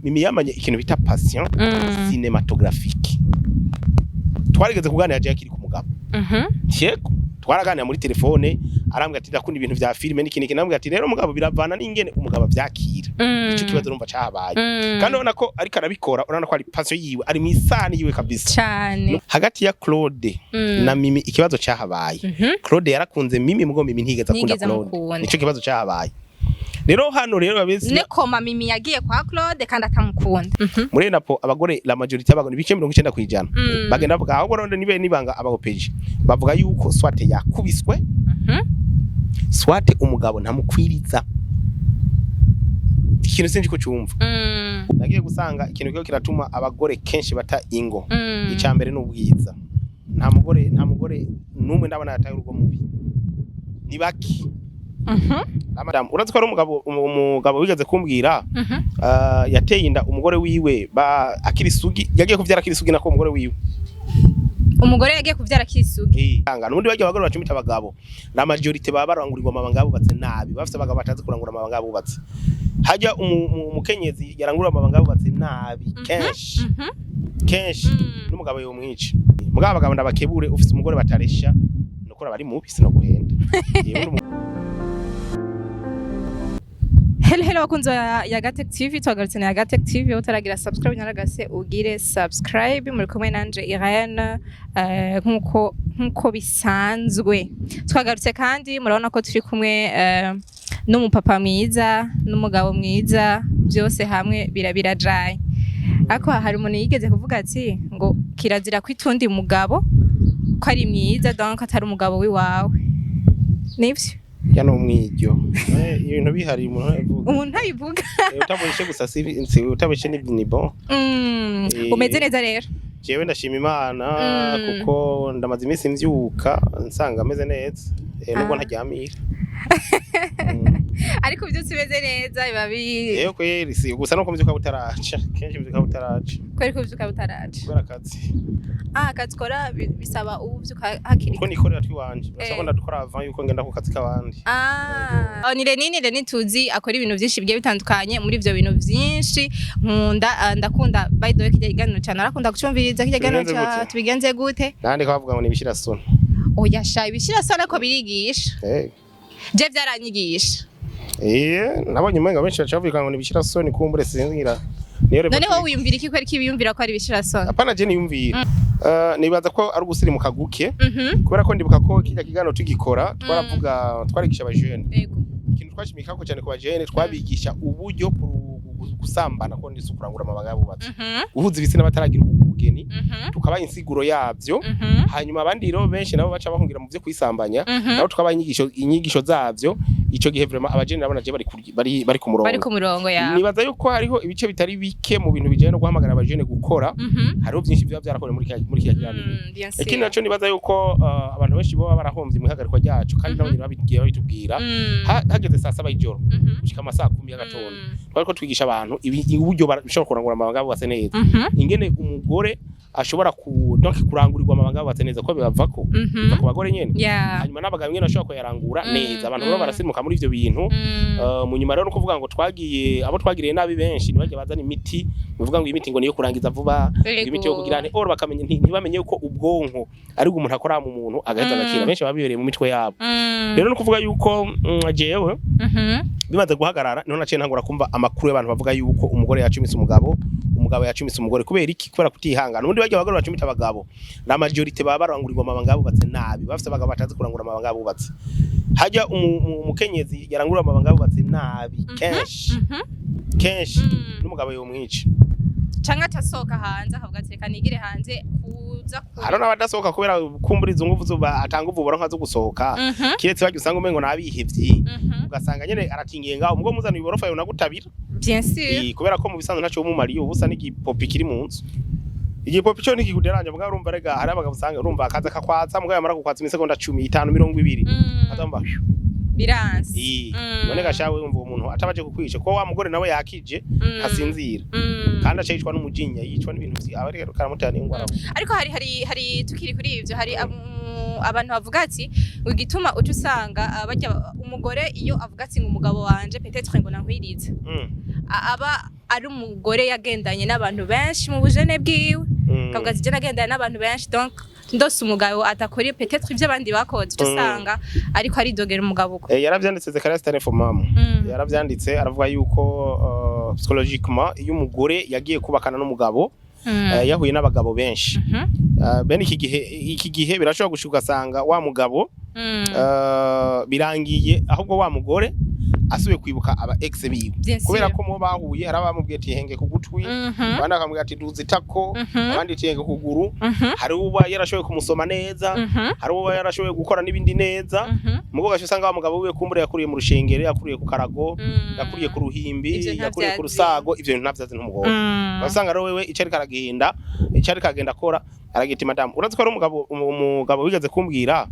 Mimi yamanye ikintu bita passion cinématographique. Twarigeze kuganira je akiri ku mugabo. Yego, twaraganira muri telefone, arambwira ati: "Ndakunda ibintu vya filime n'iki n'iki." Nambwira ati: "Rero mugabo, biravana n'ingene umugabo avyakira." Ico kibazo urumva cahabaye. Kandi urabona ko ariko arabikora, urabona ko ari passion yiwe, ari mw'isani yiwe kabisa. Cane. Hagati ya Claude na Mimi, ikibazo cahabaye, Claude yarakunze Mimi, mugo Mimi ntigeze akunda Ntigeze Claude. amukunda. Nico kibazo cahabaye. Rero hano rero babezi Ne koma Mimi yagiye kwa Claude kandi atamukunda. Muri napo abagore, la majorité y'abagore, ibice 90%, bagenda bavuga ahubwo none nibe nibanga abagopeje bavuga yuko soit yakubiswe, soit umugabo ntamukwiriza. Ikintu sinzi ko cyumva. Nagiye gusanga ikintu kiba kiratuma abagore kenshi bata ingo, icya mbere ni ubwiza. Nta mugore n'umwe ndabona yataye urugo mubi, ni baki. Madamu, urazi ko ari umugabo wigeze kumbwira, yateye inda umugore wiwe ba akiri sugi, yagiye kuvyara akiri sugi, nako umugore wiwe. Umugore yagiye kuvyara kisugi. Eh, nubundi bajya abagore bacumita abagabo, la majorité baba barangurirwa amabanga bubatse nabi, bafise abagabo batazi kurangura amabanga bubatse. Hajya umukenyezi yarangura amabanga bubatse nabi, kenshi kenshi n'umugabo yomwica. Mugabo abagabo ndabakebure, ufise umugore bataresha nukora bari mubi, sino guhenda. Yewe Hello hello bakunzi ya Yagatech TV, twagarutse na Yagatech TV. Utaragira subscribe, nyaragase ugire subscribe. Muri kumwe nanje Irene, nkuko bisanzwe. Twagarutse kandi murabona ko turi kumwe n'umupapa mwiza n'umugabo mwiza, byose hamwe birabirajaye. Ariko hari umuntu yigeze kuvuga ati ngo kirazira kwitundi mugabo ko ari mwiza, donc atari umugabo wiwawe, nivyo? Ya, no mwiryo. Ibintu bihari umuntu avuga. Umuntu ntabivuga. Utabeshe gusa si utabeshe ni bon. Umeze neza rero? Jewe ndashima Imana, kuko ndamaze iminsi mvyuka nsanga ameze neza, nubwo ntaryamira. Ariko byose umeze neza biba bi Eyo kweri, si gusa nuko mvyuka butaraca, kenshi mvyuka butaraca. Kweri ko uvyuka butaraca? Kubera akazi. Ah, akazi ukora bisaba uvyuka hakiri? Kuko nikorera twiwanje, birasaba ko ndadukora avant yuko ngenda ku kazi k'abandi. Ah, oh, ni Lenini tuzi akora ibintu byinshi bigiye bitandukanye. Muri ivyo bintu byinshi nkunda, ndakunda by the way kijya kiganiro cyane, arakunda kucumviriza kijya kiganiro. Tubigenze Cya gute? Tubigenze gute? Nandi ko bavuga ngo nibishira soni. Oya sha, ibishira soni ko birigisha. Je byaranyigisha. Nabonye umenga benshi baca bavuga ngo nibishira soni, kumbure sinzira niyo rero. None wowe wiyumvira iki? Kweri kibiyumvira ko ari ibishira soni? Apana, je niyumvira. Nibaza ko ari ugusirimuka guke, kubera ko ndibuka ko kijya kiganiro tugikora twaravuga, twarigisha abajene. Ikintu twashimikako cyane ku bajene, twabigisha uburyo gusambana ko ndetse kurangura amabanga y'abubatsi, guhuza ibitsina bataragira ubugeni, tukabaha insiguro yavyo. Hanyuma abandi rero benshi nabo baca bahungira mu byo kwisambanya, nabo tukabaha inyigisho zavyo. Ico gihe vraiment abajene nabo naje bari ku murongo. Bari ku murongo ya. Nibaza yuko hariho ibice bitari bike mu bintu bijanye no guhamagara abajene gukora, hariho byinshi biba byarakorewe muri kiriya kiganiro. Bien sûr. Ikindi naco nibaza yuko abantu benshi boba barahomvye mu ihagarikwa ryacu, kandi nabo nyene babigiye babitubwira. Hageze saa 7 y'ijoro gushika amasaha 10 y'agatondo, twariko twigisha abantu uburyo bashobora kurangura amabanga bubatse neza, ingene umugore ashobora ku donc kurangurirwa amabanga bubatse neza, ko bibavako, biva ku bagore nyene, hanyuma n'abagabo nyene bashobora kuyarangura neza. Abantu rero barasimuka muri ivyo bintu. Mu nyuma rero no kuvuga ngo twagiye, abo twagiriye nabi benshi ntibajya bazana imiti, bivuga ngo imiti ngo niyo kurangiza vuba, ngo imiti yo kugira nte, or bakamenya ntibamenye yuko ubwonko ari bwo umuntu akora mu muntu agaheza agakira. Benshi baba bibereye mu mitwe yabo. Rero no kuvuga yuko jewe bimaze guhagarara, niho naciye ntangura kumva amakuru y'abantu bavuga yuko umugore yacumise umugabo, umugabo yacumise umugore. Kubera iki? Kubera kutihangana. Ubundi bajya abagore bacumita abagabo, la majorité baba barangurirwa amabanga bubatse nabi, bafise abagabo batazi kurangura amabanga bubatse. Hajya umukenyezi yarangura amabanga bubatse nabi, kenshi kenshi n'umugabo yomwica. Canke atasohoka hanze akavuga ati: "Reka nigire hanze kuza ku." Haro n'abadasohoka kubera kumbura izo nguvu zuba atanga ubu boronka zo gusohoka, kiretse bajya usanga umengo nabihevye, ugasanga nyene arakingiye ngaho, mugo muzana iborofa yo nagutabira. Bien sûr. Kubera ko mu bisanzwe ntaco mumariye, ubusa n'igipopi kiri mu nzu. Igipopi cyo ntikikuderanje, mugabo urumva rega hari abagabo usanga urumva akaza kakwatsa, mugabo yamara kukwatsa imisegonda 10, 5, 20, azamba Biranse. None gashawe wumva uwo muntu atabaje kukwica, ko wa mugore nawe yakije, ntasinzira, kandi aca yicwa n'umujinya, yicwa n'ibintu aba rero karamutera n'ingwara. Ariko hari tukiri kuri ivyo, hari abantu bavuga ati igituma uca usanga barya umugore iyo avuga ati ngo umugabo wanje peut-être ngo nankwirize, aba ari umugore yagendanye n'abantu benshi mu bujene bwiwe, akavuga ati: "Je nagendanye n'abantu benshi, donc ndose umugabo atakora peut-être ivyo abandi bakoze", uca usanga ariko aridogera umugabo uko. Yaravyanditse Zekaria Stanley Mamu. Yaravyanditse, aravuga yuko psychologiquement, iyo umugore yagiye kubakana n'umugabo yahuye n'abagabo benshi, bene iki gihe birashobora gushika ugasanga wa mugabo birangiye ahubwo wa mugore asubiye kwibuka aba ex biwe, Bien kubera sûr. ko mu bahuye hari abamubwiye ati: "Henge ku gutwi", abandi bakamubwira ati: "Duza itako", abandi ati: "Henge kuguru". Hari uba yarashoboye kumusoma neza, hari uba yarashoboye gukora n'ibindi neza. Mugo gace usanga wa mugabo wiwe kumbura yakuriye mu rushengero, yakuriye ku karago, yakuriye ku ruhimbi, Ivyo yakuriye ku ntavyazi. rusago, ivyo bintu ntavyazi n'umugore. Usanga rero wewe ico ariko aragenda, ico ariko agenda akora, aragira ati: "Madamu, urazi ko ari umugabo wigeze kumbwira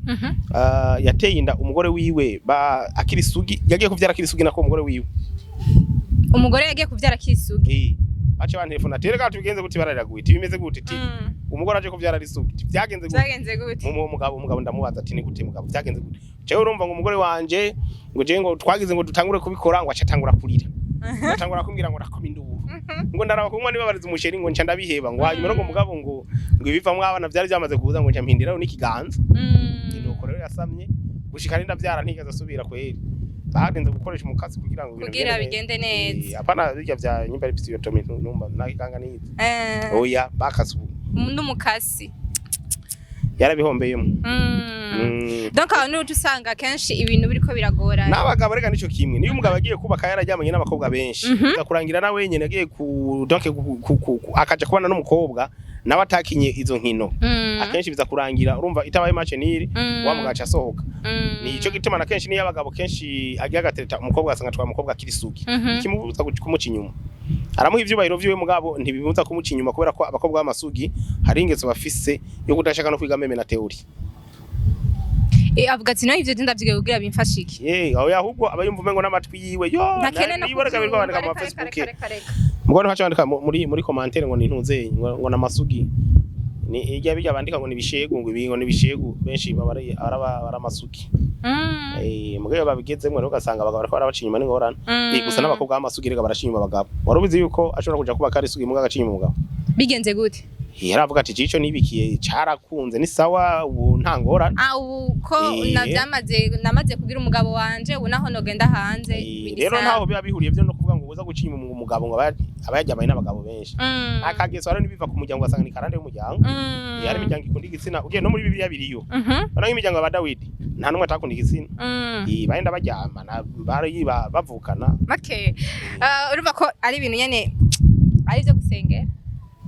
yateye inda umugore wiwe ba akiri sugi, yagiye kuvyara akiri sugi, nako umugore wiwe." Umugore yagiye kuvyara akisugi? Eh, bace bantelefona ati: "Reka tubigenze gute, barariraguye, ati bimeze gute?" Ati: "Umugore aje kuvyara ari sugi, ati byagenze gute?" Vyagenze gute? Umugabo ndamubaza ati: "Ni gute mugabo, byagenze gute?" Jewe urumva ngo umugore wanje ngo jewe ngo twagize ngo dutangure kubikora, ngo aca atangura kurira, atangura kumbwira ngo nakoma induru, ngo ndaraba kunywa nibabariza umusheri, ngo nca ndabiheba, ngo hanyuma ngo mugabo ngo ibivamwo abana vyari byamaze kuza, ngo nca mpindiraho n'ikiganza. Nuko rero yasamye gushika ndavyara ntigeze asubira kweri, barinze gukoresha umukasi kugira ngo ibintu Kugira bigende neza. Eh, apana birya vya nyimba ari épisiotomie, numva nakikanga nize. Oya, bakase ubu. N'umukasi. Yarabihombeyemo. Donc aho niho uca usanga kenshi ibintu biriko biragorana. N'abagabo reka nico kimwe, niyo umugabo agiye kubaka yararyamanye n'abakobwa benshi, biza kurangira na wenyene agiye ku donc akaja kubana n'umukobwa nawe atakinye izo nkino, akenshi biza kurangira urumva itabaye match niri, wa mugabo aca asohoka. Ni ico gituma na kenshi niyo abagabo kenshi agiye agatereta umukobwa, asanga atwaye umukobwa akiri sugi, kimubuza kumuca inyuma. Aramuha ivyubahiro vyiwe, mugabo ntibimubuza kumuca inyuma, kubera ko abakobwa b'amasugi hari ingeso bafise yo kudashaka no kwiga même na théorie. Avuga ati: "No ivyo je ndavyiga kugira bimfashe iki?" Eh, aho ahubwo aba yumva umengo n'amatwi yiwe yo Ntakene no niba reka birirwa bandika mu kuvyumva, reka, Facebook. reka, reka, reka. Mugabo ntaco bandika muri commentaire ngo ni ntuzenye, ngo namasugi, ni irya bijya bandika ngo ni bishegu, ngo ibi ngo ni bishegu, benshi baba ari amasugi. Eh, mugabo babigezemwo rero ugasanga abagabo bariko barabaca inyuma n'ingorane. Eh, gusa n'abakobwa b'amasugi reka baraca inyuma abagabo. Wari ubizi yuko ashobora kuja kubaka ari isugi, mugabo agaca inyuma umugabo? Bigenze gute? Yaravuga ati: "Cico nibikiye carakunze, ni sawa, ubu nta ngorane." Ah, ubu ko navyamaze, namaze kugira umugabo wanje, ubu naho nogenda hanze biri Rero sawa. ntaho biba bihuriye byo no kuvuga ngo uza guca inyuma umugabo ngo aba yaryamanye n'abagabo benshi. Akageso rero nibiva ku muryango, ugasanga ni karande y'umuryango. Hari imiryango ikunda igitsina, ugiye no muri Bibiliya biriyo. Urabona nk'imiryango ya Dawidi, nta n'umwe atakunda igitsina. Bagenda baryamana, bari bavukana. Okay. Urumva ko ari ibintu nyene ari ivyo gusengera.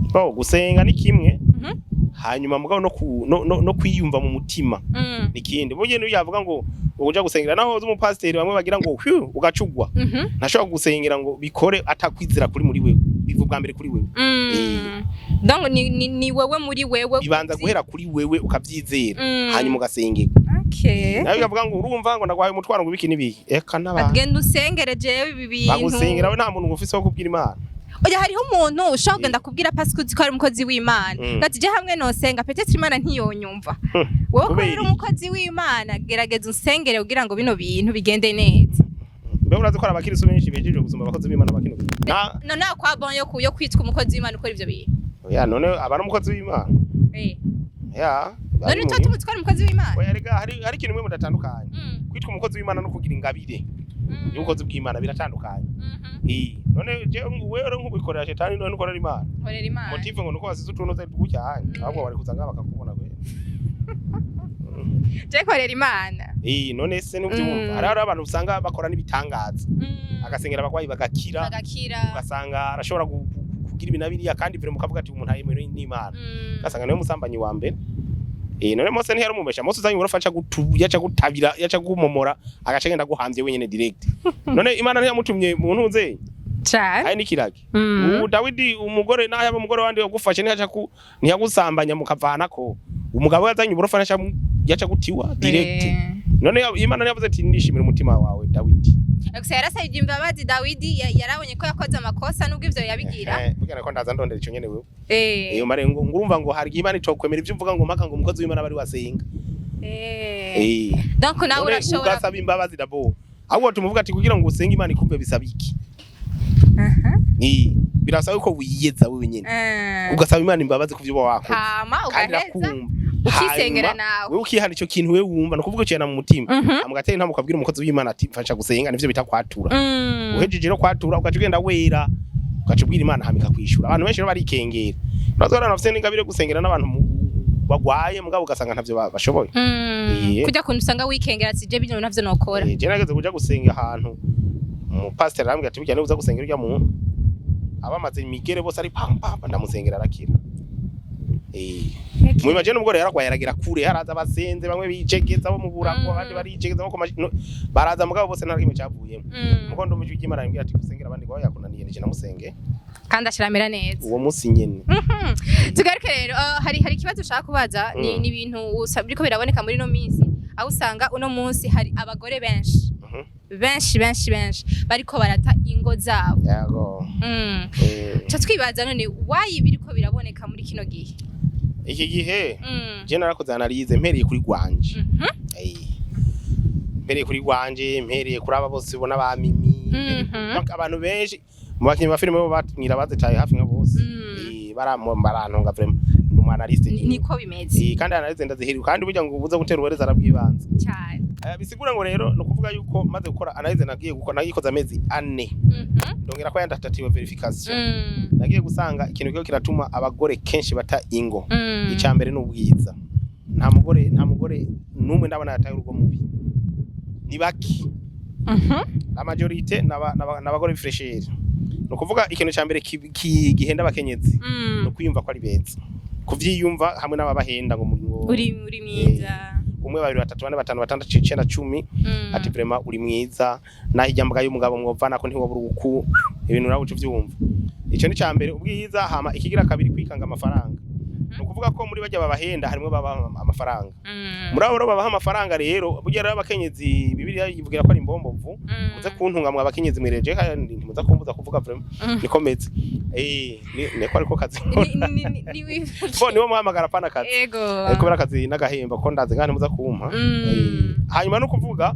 Bo gusenga ni kimwe, hanyuma mugabo no, ku, no, no, no kwiyumva mu mutima ni ikindi. Burya niyo yavuga ngo uja gusengera, naho umupasiteri bamwe bagira ngo hyu ugacugwa, ntashobora gusengera ngo bikore atakwizera kuri muri wewe, biva ubwa mbere kuri wewe. Donc ni wewe muri wewe. Bibanza guhera kuri wewe ukavyizera, hanyuma ugasengera. Nawe ukavuga ngo urumva ngo ndaguhaye umutwaro ngo ibiki n'ibiki, eka n'abantu. Agenda usengere jewe ibi bintu. Bagusengera we nta muntu ufise wo kubwira Imana. Oya, hariho umuntu ushobora kugenda kubwira pasika uzi ko ari umukozi w'Imana. Ati: "Je hamwe nosenga peut-être Imana ntiyonyumva." Wowe ko Kubera uri iki? umukozi w'Imana, gerageza unsengere kugira ngo bino bintu bigende neza. Mbe urazi ko hari abakirisu benshi bejeje gusumba abakozi b'Imana bakino na None kwa bon yo kwitwa umukozi w'Imana ukora ivyo bintu? Oya, none aba ari umukozi w'Imana? Ya. None tuba tumuzi ko ari umukozi w'Imana? Oya, rega hari ikintu mwe mudatandukanye: kwitwa umukozi w'Imana no kugira ingabire y'ubukozi bw'Imana biratandukanye. None je wewe rero nkubikorera shetani, none ukorera Imana? Nkorera Imana. Motive ngo nuko wasize utuntu zari gucyahanye, ahubwo bari kuza ngaha bakakubona kwe. Je nkorera Imana. None se n'ubyumva, hari abantu usanga bakora n'ibitangaza, agasengera abagwayi bagakira, bagakira, ugasanga arashobora kugira ibi na biriya, kandi vire mukavuga ati umuntu ayemewe n'Imana, ugasanga niwe musambanyi wa mbere. None Mose ntiyari umumesha? Mose uzanye uburofa aca yaca gutabira, yaca gumomora, agaca agenda guhamvye wenyene direct. None Imana ntiyamutumye mu ntuze? Cane. Hari n'ikiragi. Ubu Dawidi, umugore naho yaba umugore wandi yagufashe, ntiyaca ku ntiyagusambanya mukavanako, umugabo yazanye uburofa yaca gutiwa direct. None Imana yavuze ati: "Ndishimira umutima wawe, Dawidi." Gusa yarasabye imbabazi Dawidi, yarabonye ko yakoze amakosa nubwo ivyo yabigira. Burya ko ndaza ndondera ico nyene wewe. Iyo mare ngo ngurumva ngo hari igihe Imana itokwemera ivyo uvuga ngo mpaka ngo umukozi w'Imana bari wasenga. Donc nawe None urashobora ugasaba imbabazi d'abord. Ahubwo tumuvuga ati kugira ngo usenge Imana ikumve bisaba iki? Ni birasaba yuko wiyeza wewe nyene, ugasaba Imana imbabazi ku byo uba wakoze, hama kandi ugaheza irakumva. ukisengera Hanyuma, nawe. Wewe ukihana ico kintu wewe wumva, no kuvuga ukihana mu mutima, hama ugatera intambwe, ukabwira umukozi w'Imana ati: "Mfasha gusenga." Nivyo bita kwatura. Uhejeje rero kwatura, ugaca ugenda wera, ugaca ubwira Imana, hama ikakwishura. Abantu benshi rero barikengera. Urazi ko abantu bafise n'ingabire yo gusengera n'abantu bagwaye, mugabo ugasanga ntavyo bashoboye. Kujya kuntu usanga wikengera ati: "Je bino navyo nokora." Je nageze kuja gusenga ahantu, umupasiteri arambwira ati: "Burya niba uza gusengera urya muntu abamaze imigere bose ari pam pam." Ndamusengera arakira. Mu bimaje nubwo rero yaragwaye, aragira kure, haraza abasenze bamwe bicegeza bo mu burago, abandi baricegeza bo ku no, baraza, mugabo bose nta kimwe cyavuyemo. Muko ndumva ijwi ry'Imana rimbwira ati: "Gusengera abandi ngo yakunaniye, nije namusenge." Kandi ashiramera neza. Uwo munsi nyene. Tugaruke rero, hari ikibazo ushaka kubaza, ni ni ibintu biriko biraboneka muri no minsi, aho usanga uno munsi hari abagore benshi, benshi benshi benshi bariko barata ingo zabo. Yego. Ca twibaza none why biriko biraboneka muri kino gihe? Iki gihe, je narakoze analyse mpereye kuri gwanje. Mpereye kuri gwanje, mpereye kuri aba bose ubona ba Mimi. Donc abantu benshi mu bakinyi ba filime bo batwira bazitaye hafi nka bose. Barantunga vraiment, ndi umu analyste. Niko bimeze. Kandi analyse ndazihiriwe, kandi burya ngo ubuze gutera uburezi arabwibanza. Cyane. Bisigura ngo rero ni ukuvuga yuko maze gukora analyse, nagiye gukora, nagikoze amezi 4, ndongera ko yandatatiwe verification. Nagiye gusanga ikintu kiba kiratuma abagore kenshi bata ingo, icya mbere ni ubwiza. Nta mugore n'umwe ndabona yataye urugo mubi, ni bake. La majorité n'abagore b'ifraîcheur. Ni ukuvuga ikintu cya mbere gihenda abakenyezi ni ukwiyumva ko ari beza, kuvyiyumva hamwe n'ababahenda ngo Uri mwiza. Umwe, babiri, batatu, bane, batanu, batandatu, icenda, 10. Ati: "Vraiment uri mwiza, naho ijya mbwa y'umugabo mwovana ko ntiwobura uku." Ibintu nawe uca uvyumva. Ico ni ca mbere, ubwiza. Hama ikigira kabiri, kwikanga amafaranga. Ni ukuvuga ko muri barya babahenda harimwo baba amafaranga. Muri abo rero babaha amafaranga rero, burya rero abakenyezi Bibiliya ivugira ko ari imbombovu. Muze kuntunga mwa abakenyezi mwireje, kandi ntimuza kumbuza kuvuga, vraiment niko meze. Niko ariko kazi bo niwo muhamagara pana kazi. Ego. Kubera akazi n'agahemba ko ndazi ngaha ntimuza kumpa. Hanyuma no kuvuga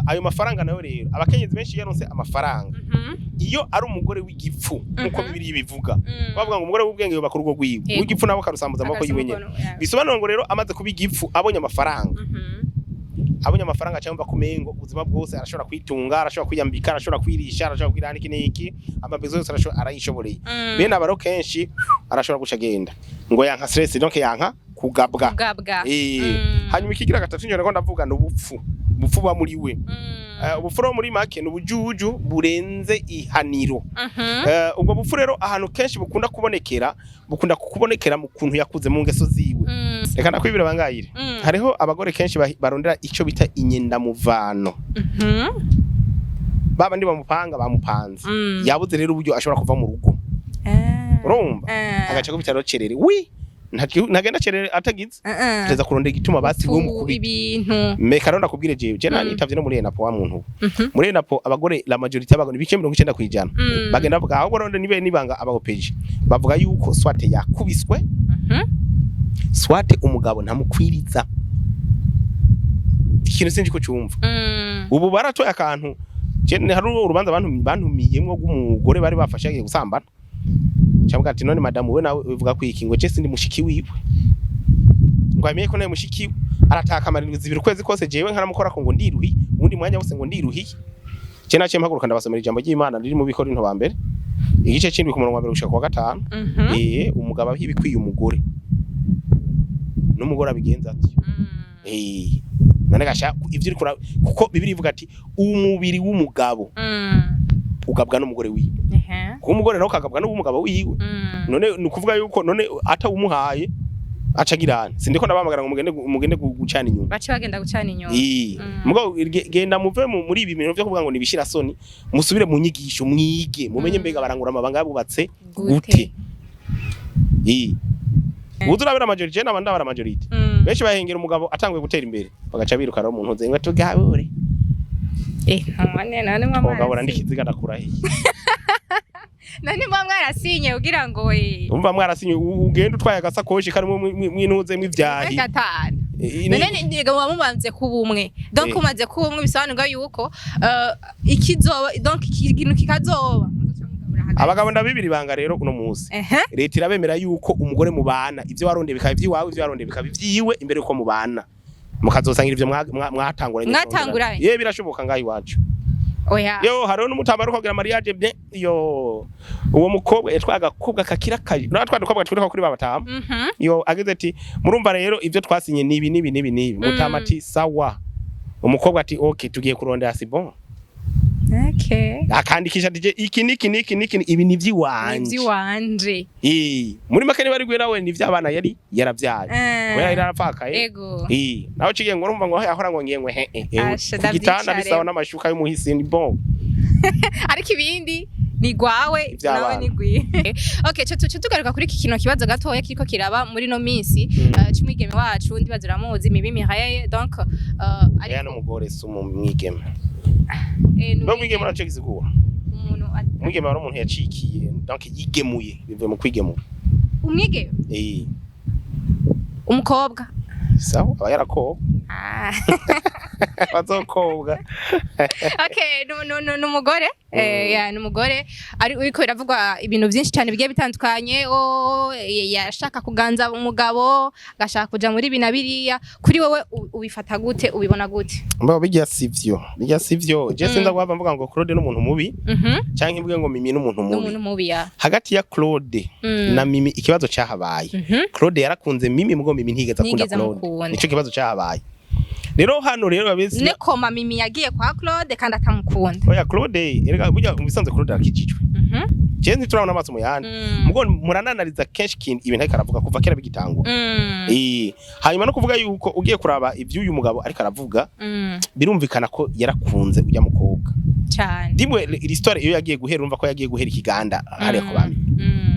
ayo mafaranga nayo rero, abakenyezi benshi iyo yaronse amafaranga, iyo ari umugore w'igipfu nkuko Bibiliya ibivuga, bavuga ngo umugore w'ubwenge yubaka urugo rwiwe, w'igipfu nawe akarusambuza amaboko yiwe nyene. Bisobanura ngo rero amaze kuba igipfu, abonye amafaranga, abonye amafaranga cyangwa kumengo ubuzima bwose arashobora kwitunga, arashobora kwiyambika, arashobora kwirisha, arashobora kwirana iki n'iki, amabezo yose arashobora, arayishoboreye. Bene aba rero kenshi arashobora guca agenda ngo yanka stress, donc yanka kugabwa. Kugabwa. Hanyuma ikigira gatatu njye nako ndavuga ni ubupfu, ubupfu buba muri we. Ubupfu rero muri make ni ubujuju burenze ihaniro. Ubwo bupfu rero ahantu kenshi bukunda kubonekera, bukunda kubonekera mu kuntu yakuze, mu ngeso ziwe. Reka ndakwibira bangayire. Hariho abagore kenshi barondera ico bita inyendamuvano. Baba ndi bamupanga bamupanze, yabuze rero uburyo ashobora kuva mu rugo. Urumva, agaca kubita rero cerere wi ntagenda cerere atagize ateza kurondera igituma basi we mukubita. Ibintu. Meka rero ndakubwire, jewe je nanitavye no muri ENAPO wa muntu. Muri ENAPO abagore, la majorité y'abagore, ibice 90%, bagenda bavuga ahubwo rero nibe nibanga abaopeje bavuga yuko soit yakubiswe, soit umugabo ntamukwiriza ikintu, sinzi ko cyumva. Ubu baratoye akantu. Je hari urubanza bantumiyemwo rw'umugore bari bafashe yagiye gusambana. Cyangwa ati: "None madamu, we nawe uvuga ko iki?" Ngo: "Je sindi mushiki wiwe." Ngo amenye ko nawe mushiki we arataka amarindwi 2 ukwezi kose, jewe nkaramukora ko ngo ndiruhi, ubundi mwanya wose ngo ndiruhiye. Je naciye mpaguruka ndabasomera ijambo ry'Imana riri mu Bikorinto ba mbere igice c'indwi, ku murongo wa mbere gushika ku wa gatanu. Umugabo abiha ibikwiye umugore, n'umugore abigenza atyo. None gasha ivyo uriko kuko Bibiliya ivuga ati umubiri w'umugabo ugabwa n'umugore wiwe, kuko umugore nawe ukagabwa n'umugabo wiwe. None ni ukuvuga yuko none atawumuhaye aca agirana? Sindiko ndabamagara ngo mugende gucana inyuma. Bace bagenda gucana inyuma. Mugabo genda muve muri ibi bintu byo kuvuga ngo nibishira soni, musubire mu nyigisho mwige, mumenye mbega barangura amabanga yabubatse gute. Ubu turabera majorité, n'abandi ndabara majorité. Benshi bahengera umugabo atanguye gutera imbere, bagaca biruka rero mu ntuze ngo tugabure. None mwa Twogabura mwarasinye. Ndikiziga ndakurahiye. None mwa mwarasinye kugira ngo Umva, mwarasinye, ugenda utwaye agasakoshi karimo mwintuze mw'ivyahi. Gatanu. None niga muba mubanze kuba umwe, donc umaze kuba umwe bisobanurwa yuko ikizoba, donc ikintu kikazoba muzoca hagati. Abagabo ndabibiri ibanga rero uno munsi, leta irabemera yuko umugore mubana, ivyo warondeye bikaba ivy'iwawe, ivyo warondeye bikaba ivyiwe, imbere yuko mubana mukazosangira ivyo mwatanguranye. Mwatanguranye? Ye, birashoboka ngaho iwacu. Oya. Yo, hariho n'umutama ariko kugira mariage bien, yo, uwo mukobwa yatwaye agakobwa kakira kaje, urabona twa dukobwa twiruka kuri babatama. Yo, ageze ati: "Murumva rero, ivyo twasinye nibi nibi nibi nibi." Mutama ati: "Sawa." Umukobwa ati: "Okay, tugiye kurondera, c'est bon." Akandikisha ati: "Iki niki niki niki, ibi ni ivy'iwanje." Ivy'iwanje. Eh, muri make niba ari gwera we ni ivy'abana yari yaravyaye, we yari yarapfakaye. Eh, nawe cigiye ngo urumva ngo yahora ngo ngiye ngo he he Asha, ku gitanda ndavyicare. bisawa n'amashuka y'umuhisi ni bon. Ariko ibindi ni gwawe. Ivy'abana. Nawe ni gwiwe. Okay, cyo tugaruka kuri iki kino kibazo gatoya kiriko kiraba muri no minsi, c'umwigeme wacu, ndibaza uramuzi, Mimi Mihaye, donc Aya ariko n'umugore si umwigeme. Ni Mbe umwigeme uraco gisigura? Umuntu Umwigeme ari umuntu yacikiye, donc yigemuye, bivuye mu kwigemura. Umwigeme? Eh. Umukobwa. Sawa, aba yarakobwa. Ah. Bazokobwa. Okay, numugore, ya, numugore ari uriko biravugwa ibintu byinshi cyane bigiye bitandukanye, o yashaka kuganza umugabo, agashaka kuja muri ibi na biriya. Kuri wowe ubifata gute, ubibona gute? Mba bijya sivyo, bijya sivyo. Je sinza guhava mvuga ngo Claude n'umuntu mubi canke mvuge ngo Mimi n'umuntu mubi. N'umuntu mubi, ya. Hagati ya Claude na Mimi, ikibazo cyahabaye, Claude yarakunze Mimi, mugo Mimi ntigeze akunda Ntigeze Claude. amukunda. Nico kibazo cyahabaye rero hano rero babesi. Ne koma Mimi yagiye kwa Claude kandi atamukunda. Oya, Claude erega burya mu bisanzwe Claude arakijijwe. Je ntiturabona amaso mu yandi, mugo murananariza kenshi kintu ibintu ariko aravuga kuva kera bigitangura. Eh, hanyuma no kuvuga yuko ugiye kuraba ivy'uyu mugabo ariko aravuga, birumvikana ko yarakunze ujya mukobwa. Cyane. Dimwe l'histoire iyo yagiye guhera, urumva ko yagiye guhera ikiganda hariya ku bami.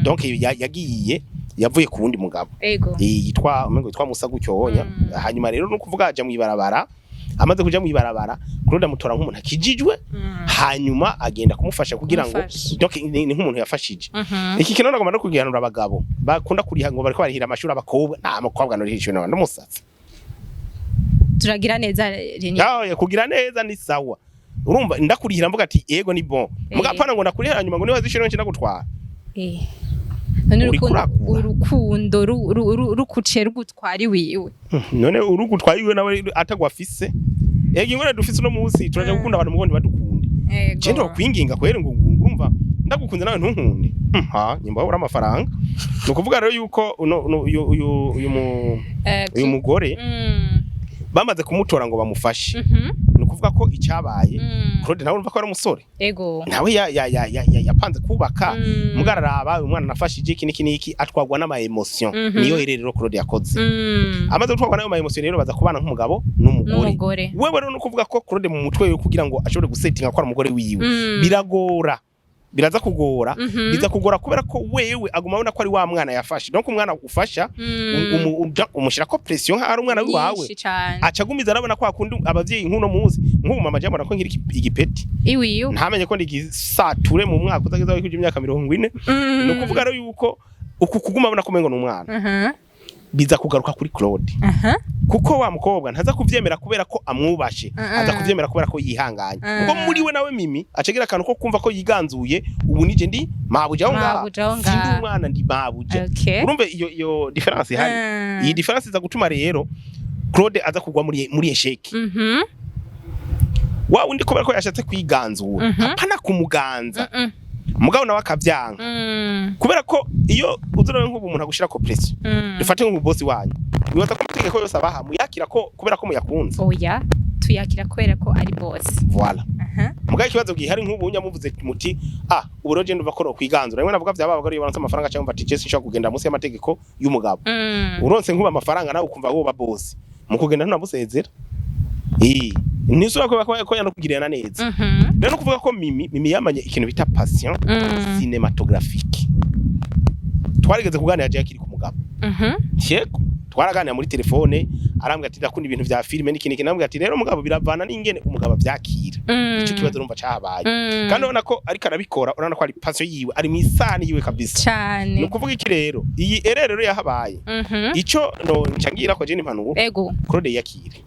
Donc yagiye yavuye ku wundi mugabo. Yitwa umengo yitwa Musa gutyonya. Hanyuma rero no kuvuga aja mwibarabara, amaze kuja mwibarabara, Claude amutora nk'umuntu akijijwe. Hanyuma agenda kumufasha kugira ngo Kumufasha. donc ni nk'umuntu yafashije. Iki kintu nagomba no kugihanura abagabo bakunda kuriha ngo bariko barihira amashuri abakobwa. Nta mukobwa norihishwe n'umusatsi. Turagira neza Reni. Yawe kugira neza ni sawa, urumva ndakurihira mvuga ati yego ni bon, mugapana ngo ndakurihira hanyuma ngo niba zishiro nce ndagutwara. None Uriko urukundo urakura. Urukundo rukuce rugutwara iwiwe. None urugutwaye iwe nawe atagwa afise. Ego, ingorane dufise uno munsi, turaja gukunda abantu mugo ntibadukunde. Je ndokwinginga kwere ngo urumva ndagukunze nawe ntunkunde. Ha nyimba wabura amafaranga. Ni ukuvuga rero yuko uno uyu mugore bamaze kumutora ngo bamufashe, ni ukuvuga ko icyabaye, Claude nawe urumva ko ari umusore, nawe yapanze kubaka. Mugararaba uyu mwana nafashije iki niki niki, atwagwa n'ama émotion. Niyo rero Claude yakoze. Amaze gutwarwa n'ayo ma émotion rero, baza kubana nk'umugabo n'umugore. N'umugore. Wewe rero no kuvuga ko Claude mu mutwe wiwe, kugira ngo ashobore gusetinga ko ari umugore wiwe, biragora, biraza kugora. Biza kugora kubera ko wewe aguma abona ko ari wa mwana yafashe. Donc umwana ufasha, umushirako pression nkaho ari umwana wawe. Nyinshi cane. Aca agumiza arabona ko akunda abavyeyi nk'uno munsi, nk'ubu mama jambona ko nkiri igipeti, iwiwe. ntamenye ko ndigisature mu mwaka uzageza wikuje imyaka 40. Ni ukuvuga rero yuko uku kuguma abona ko umengo ni umwana, biza kugaruka kuri Claude, kuko wa mukobwa ntaza kuvyemera kubera ko amwubashe, aza kuvyemera kubera ko yihanganye. Kuko muri we nawe Mimi acagira akantu ko kumva ko yiganzuye: "Ubu nije ndi mabuja aho ngaha, Mabuja aho sindi ngaha. umwana, ndi mabuja." Urumva iyo différence ihari? Iyi différence iza gutuma rero Claude aza kugwa muri échec. Wa wundi kubera ko yashatse kwiganzura, apana kumuganza, mugabo nawe akavyanka, kubera ko iyo uzurabe nk'ubu umuntu agushira ko pression, dufate nk'ubu boss wanyu, wibaza ko amategeko yose abaha muyakira ko kubera ko muyakunze? Oya, tuyakira kubera ko ari boss. Voilà. Mugabo ikibazo gihari, nk'ubu nyamuvuze muti: "Ah, ubu rero je ndumva ko nokwiganzura." Rimwe navuga vyaba abagore iyo baronse amafaranga, cyangwa bati: "Je sinshobora kugenda munsi y'amategeko y'umugabo." Uronse nk'ubu amafaranga nawe ukumva woba boss, mu kugenda ntunamusezera, eh ntisubira kubera ko yanakugirira neza. Rero no kuvuga ko Mimi yamanye ikintu bita passion cinématographique. Twarigeze kuganira je akiri ku mugabo. Yego, twaraganira muri telefone, arambwira ati: "Ndakunda ibintu vya filime n'iki n'iki." Nambwira ati: "Rero mugabo, biravana n'ingene umugabo avyakira." Ico kibazo urumva cahabaye, kandi urabona ko ariko arabikora, urabona ko ari passion yiwe, ari mw'isani yiwe kabisa. Ni ukuvuga iki rero, iyi erreur rero yahabaye, ico no ncangira ko je n'impanuro, Claude yiyakire.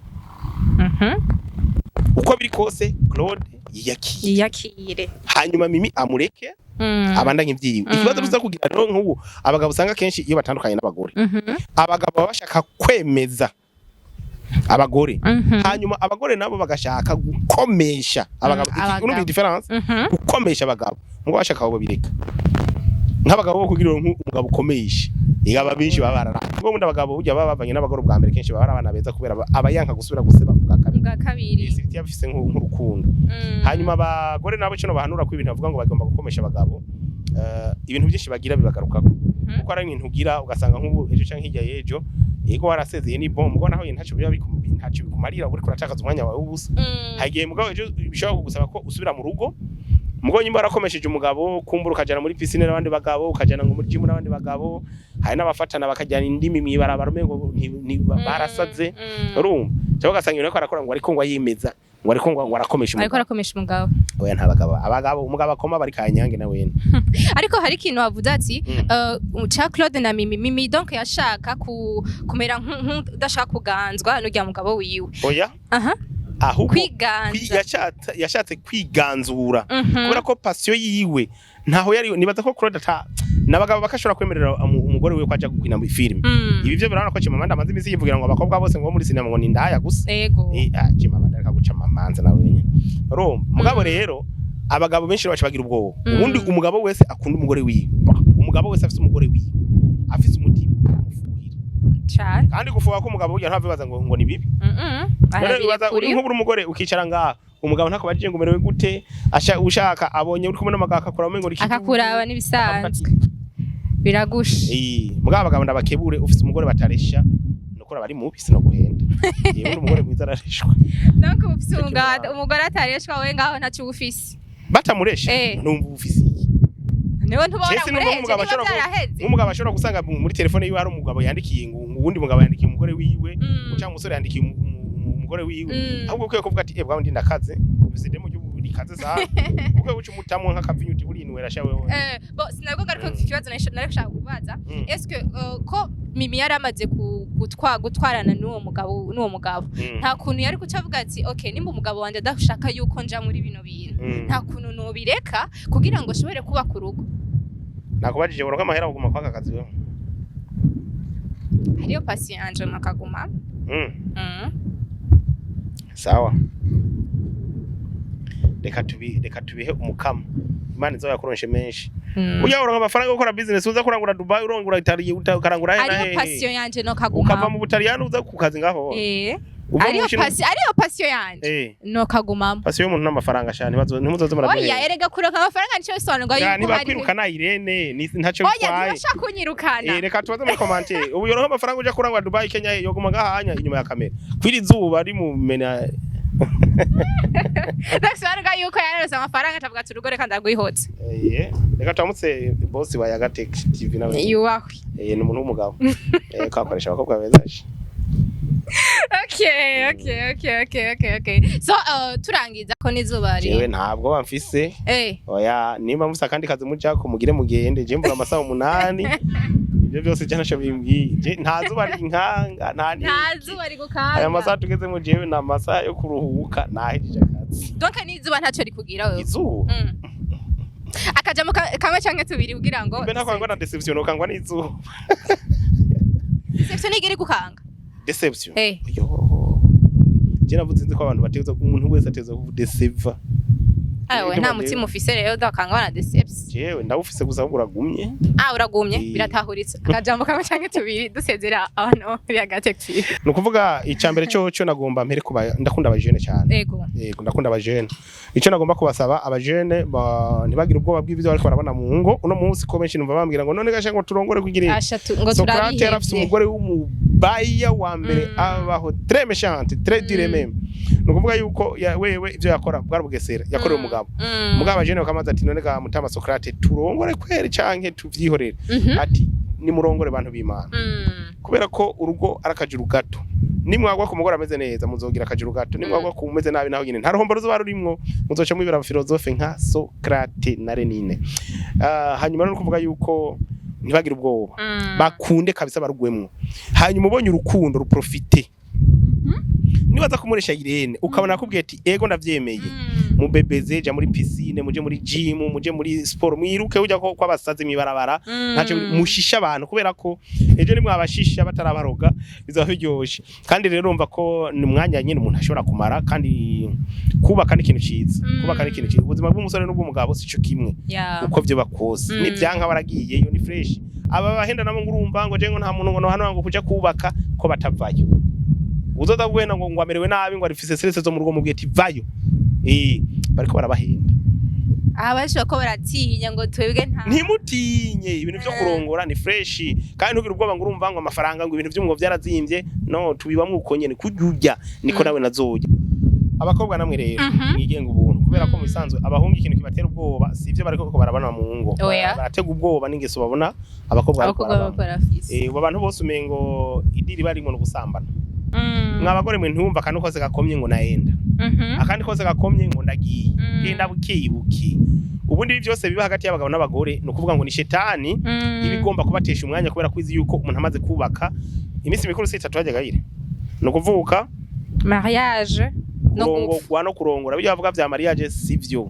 Uko biri kose Claude yiyakire. Yiyakire. Hanyuma Mimi amureke. Abandanye ivyiwe. Ikibazo tuza kugira rero, nk'ubu abagabo usanga kenshi iyo batandukanye n'abagore, abagabo baba bashaka kwemeza abagore, hanyuma abagore nabo bagashaka gukomesha abagabo. Abagabo. Urumva différence? Gukomesha abagabo ngo bashaka abo bireka nk'abagabo bo kugira ngo umugabo ukomeshe igaba benshi baba barara ubwo. Bundi abagabo burya baba bavanye n'abagore ubwa mbere kenshi baba ari abana beza, kubera aba yanka gusubira guseba ubwa kabiri. Ubwa kabiri. Surtout bafise nk'urukundo. Hanyuma abagore nabo cyo bahanura ko ibintu bavuga ngo bagomba gukomesha abagabo, ibintu byinshi bagira bibagarukako, kuko ari ibintu ugira ugasanga nk'ubu ejo canke hirya y'ejo, yego warasezeye ni bon, mugabo naho ntacyo biba ntacyo bikumarira, uriko uratakaza umwanya wawe w'ubusa. Hari igihe mugabo ejo bishobora kugusaba ko usubira mu rugo, mugabo nyimba warakomesheje umugabo, kumbura ukajana muri piscine n'abandi bagabo, ukajana ngo muri gym n'abandi bagabo, hari n'abafatana bakajyana indimi mw'ibarabara umengo barasaze. Urumva, cyangwa ugasanga ibintu ariko arakora ngo ariko ngo ayimeza, ngo ariko ngo arakomesha Ariko umugabo. Arakomesha umugabo. Oya, nta bagabo, abagabo umugabo akoma bari kanyange na wene. Ariko hari ikintu wavuze ati ca Claude na Mimi. Mimi donc yashaka kumera nk'udashaka kuganzwa n'urya mugabo wiwe. Oya. Aha. Ahubwo Kwiganza. Yashatse kwiganzura, kubera ko passion yiwe ntaho yari. Nibaza ko Claude ata n'abagabo bakashobora kwemerera umugore wiwe ko aja gukina muri filime. Ibi byo birabona ko Chimamanda amaze iminsi yivugira ngo abakobwa bose ngo bo muri sinema ngo ni indaya gusa. Chimamanda reka guca amamanza nawe wenyine, urumva. Mugabo rero abagabo benshi baca bagira ubwoba. Ubundi umugabo wese akunda umugore wiwe, umugabo wese afise umugore wiwe afise umutima, aramufuhira. Cane. Kandi gufuha ko umugabo burya ntavibaza ngo ni bibi. None wibaza uri Arabirekuriwe. nk'ubura umugore ukicara ngaha, umugabo ntakubajije ngo umerewe gute, asha ushaka abonye uri kumwe n'umugabo akakura umengo uri kijuju. Akakuraba n'ibisanzwe biragusha. Eh, mugabo abagabo ndabakebure, ufise umugore bataresha nukora bari mubi, sino guhenda. Yewe, umugore mwiza arareshwa. Donc ufise Cyo umugabo, umugore atareshwa, we ngaho ntacyo uba ufise. Batamuresha numva ufise iki? Niwe ntubona Jesse numva mureje nk'umugabo niba ashobora byaraheze. Nk'umugabo ashobora gusanga muri telefone yiwe hari umugabo yandikiye, ngo uwundi mugabo yandikiye umugore wiwe, cyangwa umusore yandikiye umugore wiwe. Ahubwo ukwiye kuvuga ati: "Eh, bwa ndi ndakaze, ufise demo rikaze sana." Ukwiye guca umutamwo nk'akavinyu uti: "Urinwera sha wewe." Bo sinabwo ngaruka ku kibazo nari gushaka kubaza. Est-ce que ko Mimi yari amaze gutwarana n'uwo mugabo, nta kuntu yari kuca avuga ati: "Okay, nimba umugabo wanje adashaka yuko nja muri bino bintu, nta kuntu nobireka kugira ngo nshobore kubaka urugo"? Nakubajije, uronka amahera uguma kwaka kazi wewe? Hariyo passion yanje makaguma. Sawa, reka tubihe umukama. Imana izo yakuronshe menshi. Ujya uronka amafaranga yo gukora business, uza kurangura Dubai, urongura Italy, ukarangura he na Ariyo hehe. passion yanje nokaguma. Ukava mu Butaliyani uza ku kazi ngaho. Uva mu Bushinwa. Passion, ariyo passion yanje nokagumamo. Passion y'umuntu n'amafaranga shana, ntimuzoze Oya. muraduhera. Erega kuronka amafaranga nico bisobanurwa Ya, yuko hari nibakwirukana Irene ni ntacyo Oya, bitwaye. ntibashaka kunyirukana. Reka tubaze muri commentaire, ubu yoronka amafaranga uja kurangura Dubai, Kenya, yoguma ngahanya inyuma ya kamera kwiri zuba rimumena? Bisobanurwa yuko yararose amafaranga atavuga ati: "Urugo reka ndagwihotse." Reka turamutse boss wa Yagatech TV nawe. Yubahwe. Ni umuntu w'umugabo, kakoresha abakobwa beza. Okay, so turangiza ko n'izuba Jewe riri. ntabwo bamfise. Oya, nimba mufise akandi kazi mujako mugire mugende, je mbura amasaha 8, ibyo byose je ntaco bimbwiye. Je nta zuba rinkanga, nta Nta niki. zuba rigukanga. Aya masaha tugezemo jewe ni amasaha yo kuruhuka, nahejeje akazi. Donc n'izuba ntacyo rikugira wewe? Izuba? Akajamo kamwe canke tubiri kugira ngo Mbe ntakwangwa na déception, nokangwa n'izuba? Déception nigiri gukanga? Déception? Eh. Yo, je navuze nzi ko abantu bateza, umuntu wese ateza kudeseva. Awe, nta mutima ufise rero udakangwa na déception. Jewe ndawufise gusa, ahubwo uragumye. Ah, uragumye. Eh. Biratahuritse. Akajambo kamwe canke tubiri dusezera abantu bo Yagatech TV. Ni ukuvuga icya mbere cyo nagomba mpere kuba ndakunda abajene cyane. Ego. Yego, ndakunda abajene. Icyo nagomba kubasaba abajene, ntibagire ubwoba bw'ibyo bariko barabona mu ngo uno munsi, ko benshi numva bambwira ngo: "None gasha ngo turongore kugira iki?" Asha ngo Socrate yari afise turabihevye. umugore w'umubaya wa mbere abaho, très méchante, très dure même. Ni ukuvuga yuko wewe ivyo yakora bwari bugesera yakorewe umugabo. Umugabo abajene bakamaze ati: "None ga mutama Socrate, turongore kweri canke tuvyihorere?" Ati: "Nimurongore bantu b'Imana, kubera ko urugo ari akajuru gato. Nimwagwa ku mugore ameze neza muzogira akajuru gato, nimwagwa ku meze nabi naho nyine nta ruhombo ruzoba rurimwo, muzoca mwibera philosophe nka Socrate na Lenine." Hanyuma no kuvuga yuko ntibagire ubwoba, bakunde kabisa barugwemwo. Hanyuma ubonye urukundo ruprofite. Nibaza kumuresha Irene ukabona akubwiye ati: "Ego ndavyemeye." Mubebeze, ja muri piscine, muje muri gym, muje muri sport, mwiruke ujya ko kwabasazi mwibarabara. Ntacyo mushisha abantu, kubera ko ejo nimwabashisha batarabaroga bizaba biryoshe. Kandi rero urumva ko ni umwanya nyine umuntu ashobora kumara. Kandi kubaka ni ikintu ciza. Kubaka ni ikintu ciza. Ubuzima bw'umusore n'ubw'umugabo sico kimwe. Uko vyo bakose nivyanka baragiyeyo, ni fresh. Aba bahenda nabo ngo urumva ngo je ngo nta muntu ngo no hano ngo kuja kubaka ko batavayo. Uzoza guhenda ngo amerewe nabi, ngo arifise stress zo mu rugo, mubwiye ati vayo. Bariko barabahenda. Aha benshi bako baratinya ngo twebwe nta Ntimutinye ibintu vyo kurongora, ni fresh. Kandi ntugire ubwoba ngo urumva ngo amafaranga, ngo ibintu vy'umwo vyarazimvye. No tubibamwo uko nyene kurya urya niko nawe nazorya. Abakobwa namwe rero mwigenga ubuntu, kubera ko mu bisanzwe abahungu ikintu kibatera ubwoba si ivyo bariko barabana mu ngo. Oya. Baratega ubwoba n'ingeso babona abakobwa bariko abakobwa barabana. bako barafise. Ubu abantu bose umengo idiri barimwo no gusambana. Mwa bagore mwe, ntiwumva akantu kose gakomye ngo naenda, akandi kose gakomye ngo ndagiye. Genda buke buke. Ubundi ibi byose biba hagati y'abagabo n'abagore ni ukuvuga ngo ni shetani iba igomba kubatesha umwanya, kubera ko izi yuko umuntu amaze kubaka, iminsi mikuru si itatu hajyaga yire, ni ukuvuka, mariage no gupfa. Kurongorwa no kurongora. Bijya bavuga vya mariage si vyo.